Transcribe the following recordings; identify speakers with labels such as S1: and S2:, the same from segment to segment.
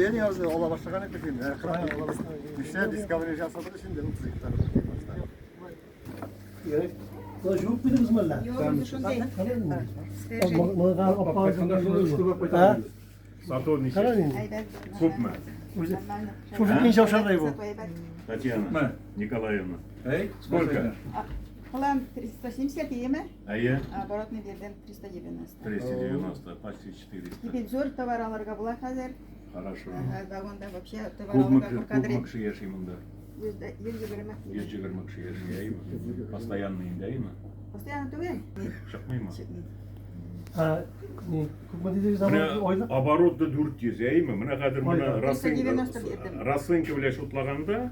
S1: Әйе, язды, ала башлаган идек инде. Нишләп Discovery ясадык инде 32 гектар.
S2: Ярый. Болай жуып куйдыгызмы әллә?
S3: Юк, үзе шундый. Свежий.
S2: Монга
S4: Кайтканда шуны өч күбәп кайтарып
S5: Сату ничек?
S2: Кара инде.
S3: Әйбәт.
S5: Күпме?
S2: Үзе.
S3: Нормально.
S2: Шушы ничә ашардай бу?
S3: Сату әйбәт.
S5: Татьяна Николаевна.
S4: Әй,
S5: Сколько?
S3: План 370 иеме?
S5: Әйе.
S3: Оборотный бирдем 390.
S5: 390, почти 400.
S3: Теперь зур товар алырга була хәзер.
S5: Хорошо.
S3: Ага, Вагонда вообще товар
S5: Күпме
S3: алырга куркадыр.
S5: күпме кеше яши монда?
S3: 120.
S5: 120 кеше яши, әйеме? Постоянно инде, әйеме?
S3: Постоянно түгел.
S5: Чыкмыймы?
S3: Чыкмый.
S2: Ha, не, күпме дидегез
S5: Менә
S2: айлык?
S5: обороты 400, әйеме? Менә хәзер менә
S2: Айда.
S5: расценка
S3: 390 бирдем.
S5: расценка белән шутлаганда,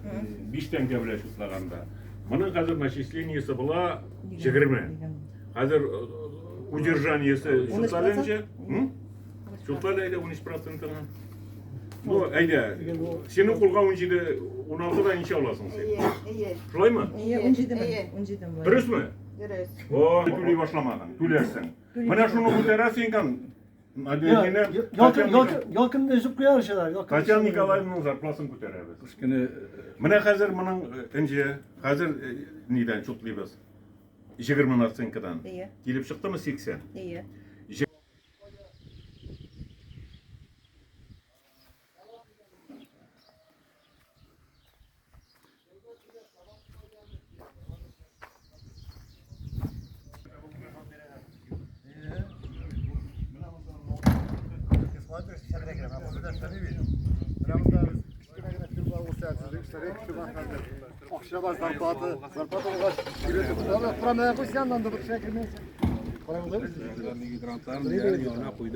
S5: 5 тәңкә белән шутлаганда, моның хәзер начислениесе була 20. Хәзер удержаниесе шутлалынча, шутлал әйдә 13 процентына. Ну, әйдә, синең кулга 17, 16 да ничә аласың син?
S3: Әйе, әйе.
S5: Шулаймы?
S6: Әйе, 17 мең.
S3: Әйе.
S6: 17 мең.
S5: Дөресме?
S3: Дөрес.
S5: О, түли башламаган, түләрсең. Менә шуны күтәрәсең икән, Надеждина,
S2: Ялкын, ялкын, ялкынны өзеп куяр шулар.
S5: Татьяна Николаевнаның зарпласын күтәрәбез.
S4: Кыш көне
S5: Менә хәзер моның энҗе, хәзер нидән чутлыйбыз? 20 наценкадан.
S6: Әйе.
S5: Килеп чыктымы 80?
S6: Әйе.
S1: Акча бар, зарплата, зарплата булгач, кире. Курамая куйсаң, анда бер кеше кермәйсең.
S4: Гидрантларын янына куйды.